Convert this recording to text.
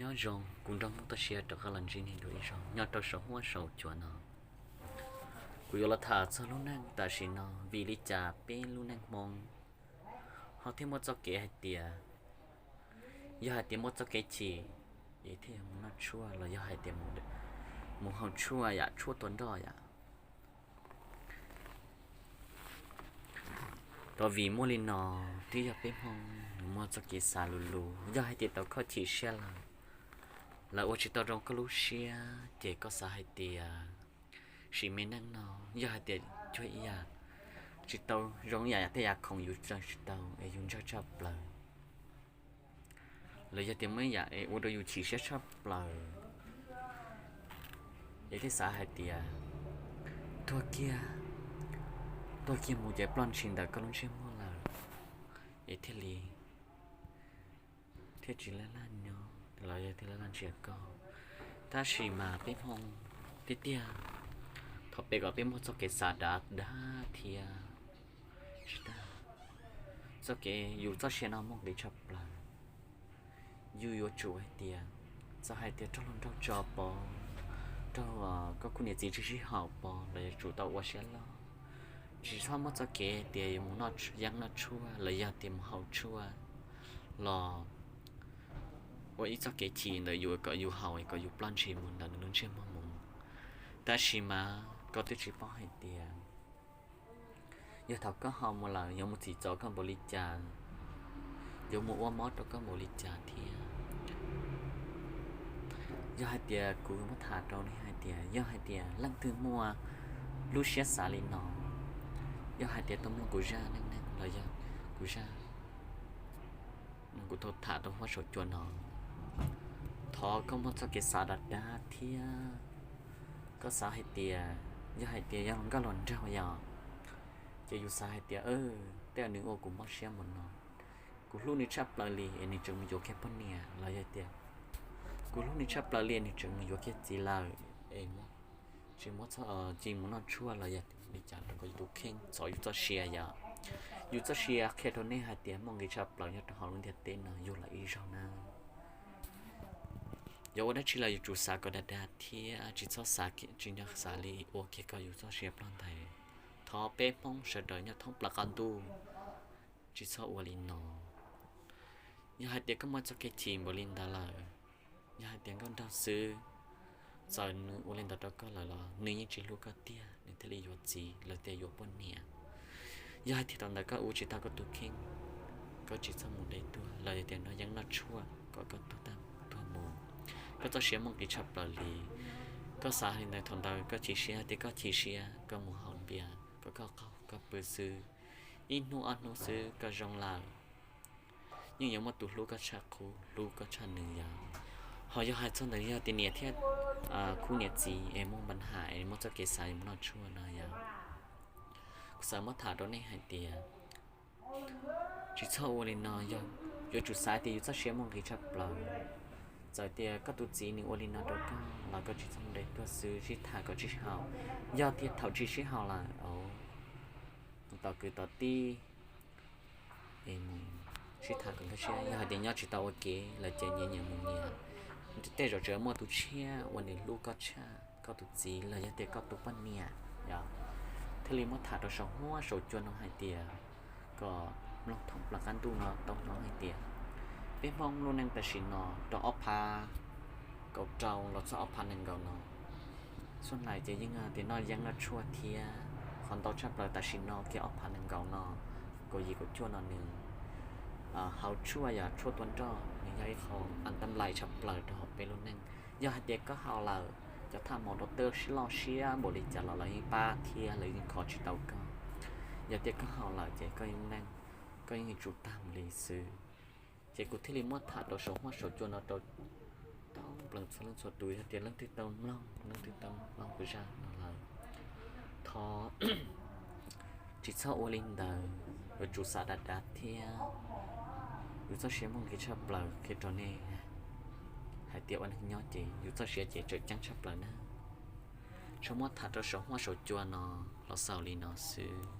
Nyob zoo, kuv nrog Hmoob toj siab rov qab los ntsib nej dua ib zaug nyob rau saum huab saum cua no. Kuv yuav los tham txog lub neej tam sim no vim li cas peb lub neej Hmoob ho thiaj muaj txoj kev hais tias, yog hais tias muaj txoj kev chim es thiaj yog mus noj tshuaj los yog hais tias mus haus tshuaj yam tshuaj tua nroj yam. Rau vim muaj li no, twb yog peb Hmoob nws muaj txoj kev xav lus lus, yog hais tias tau koj chim siab lawm, lawv ua tsis tau zoo koj lub siab ces koj xav hais tias sim me neej no yog hais tias cuag ib yam tsis tau zoo ib yam tej yam khoom yus txawj tsis tau es yus ntsawj tshaj plaws, los yog tias muaj ib yam es ua rau yus chim siab tshaj plaws, es thiaj xav hais tias tuag kiag, tuag kiag mus ces ploj ntshis ntawm koj lub ntsej muag lawm, es thiaj li thiaj tsis laj laj nyob los yog thiaj laj laj ntsia koj. Tab sis mas peb Hmoob tiag tiag, thaum peb kom peb muaj txoj kev xav dav dav thiab tsis tag, txoj kev yus txoj sia no muaj nqis tshaj plaws. Yus yuav tsum hais tias, txawm hais tias raug luag nraug tso pov, raug koj khub niam txiv tsis sib haum pov los yuav tsum tau ua siab loj, tsis txhob muab txoj kev tias yuav mus noj yeeb noj tshuaj los yog tias mus haus tshuaj los ua ib txoj kev chim ntawm yus kom yus haus kom yus ploj ntshis mus ntawm nws lub ntsej muag mus. Tab sis mas koj twb tsis paub hais tias yog thaum koj haus mus lawm yuav mus txim txom koj npaum li cas, yuav mus ua mob rau koj npaum li cas thiab. Yog hais tias kuv muab tham rau nej hais tias yog hais tias leej twg muaj lub siab xav li no, yog hais tias tau mloog kuv zaj neej neeg los yog kuv zaj kuv tau tham rau huab saum cua no, thov koj muaj txoj kev xav dav dav thiab. Koj xav hais tias, yog hais tias yog nkauj hluas nraug yog, ces yus xav hais tias tej nws ua kuv mob siab mus no, kuv hlub nws tshaj plaws li es nws tseem mus yuav kiag poj niam los yog tias kuv hlub nws tshaj plaws li nws tseem mus yuav kiag txiv lawm, es tsis muab txoj ci mus noj tshuaj los yog li cas rau kom yus tus kheej txov yus txoj sia yom. Yus txoj sia qhia rau nej hais tias muaj nqis tshaj plaws nyob rau hauv lub ntiaj teb no yug lawm ib zaug na. Yog ua dab tsi los yus tsum xav kom dag dag thiab tsis txhob xav, tsis nco xav li ua kiag kom yus txoj sia ploj ntawd. Thov peb Hmoob sawv daws nyob thoob plaws qab ntuj tsis txhob ua li no. Yog hais tias koj muaj txoj kev chim npaum li ntawd lawm, yog hais tias nkauj nraug xwb, txawm nws ua li ntawd rau koj lawm los nws yeej tsis hlub koj tiag nws thiaj li yuav txiv los tias yuav poj niam. Yog hais tias thaum ntawd koj ua tsis tau koj tus kheej, koj tsis txhob mus de tuag los yog tias noj yeeb noj tshuaj kom koj tuag tag tuag mus. Koj txoj sia muaj nqis tshaj plaws li. Koj xav li ntawd thaum ntawd koj chim siab tias koj chim siab koj mus haus npias kom koj qaug koj pw xwb, ib hnub ob hnub xwb koj zoo lawm. Yeej yuav muaj tus hlub koj tshaj qub hlub koj tshaj nws yom. Ho yog hais txog ntawm yog tias niam thiab khub niam txiv es muaj npa ham es muaj txoj kev xav yuav mus noj tshuaj no yom, kuv xav muab tham rau nej hais tias tsis txhob ua li no, yog yuav tsum xav tias yus txoj sia muaj nqis tshaj plaws. Txawm tias koj tus txiv nws ua li no rau koj los koj tsis txhob mus de tuag xwb, sib tham kom sib haum. Yog tias thaum tsis sib haum lawm, tos kwv tos tij es mus sib tham kom nkag siab. Yog hais tias nyob tsis tau ua ke lawm ces nyias nyias mus nyias. Tej zaum tseem muaj tus tshiab uas nws hlub koj tshaj koj tus txiv los yog tias koj tus poj niam yom. Thiaj li muab tham rau saum huab saum cua no hais tias kom mloog thoob plaws qab ntuj no tau hnov hais tias peb Hmoob lub neej tam sim no rau ob phav kaum rau los txog ob phav nees nkaum no, suab hlais ces yeej tias noj yeeb noj tshuaj thiab. Qhov ntau tshaj plaws tam sim no kiag ob phav nees nkaum no, kaum yim kaum cuaj no nws haus tshuaj yom, tshuaj tua nroj nws yog ib qho an tam lais tshaj plaws rau hauv peb lub neej. Yog hais tias koj haus lawm, cov thaj maum rau teb sib loj siab npaum li cas los lawv yeej pab thiab lawv yeej kho tsis tau koj. Yog tias koj haus lawm ces koj yeej neej, koj yeej yuav tsum tag mus li xwb. Ces kuv thiaj li muab tham rau saum huab saum cua no rau thoob plaws txhua leej txhua tus. Yog tias leej twg tau mloog, leej twg tau mloog kuv zaj no lawm, thov tsis txhob ua li ntawd, yuav tsum xav dav dav thiab. Yus txoj sia muaj nqis tshaj plaws qhia rau nej hais tias ua neeg nyob ces yus txoj sia ces tseem ceeb tshaj plaws na. Tsuas muab tham rau saum huab saum cua no los xaus li no xwb.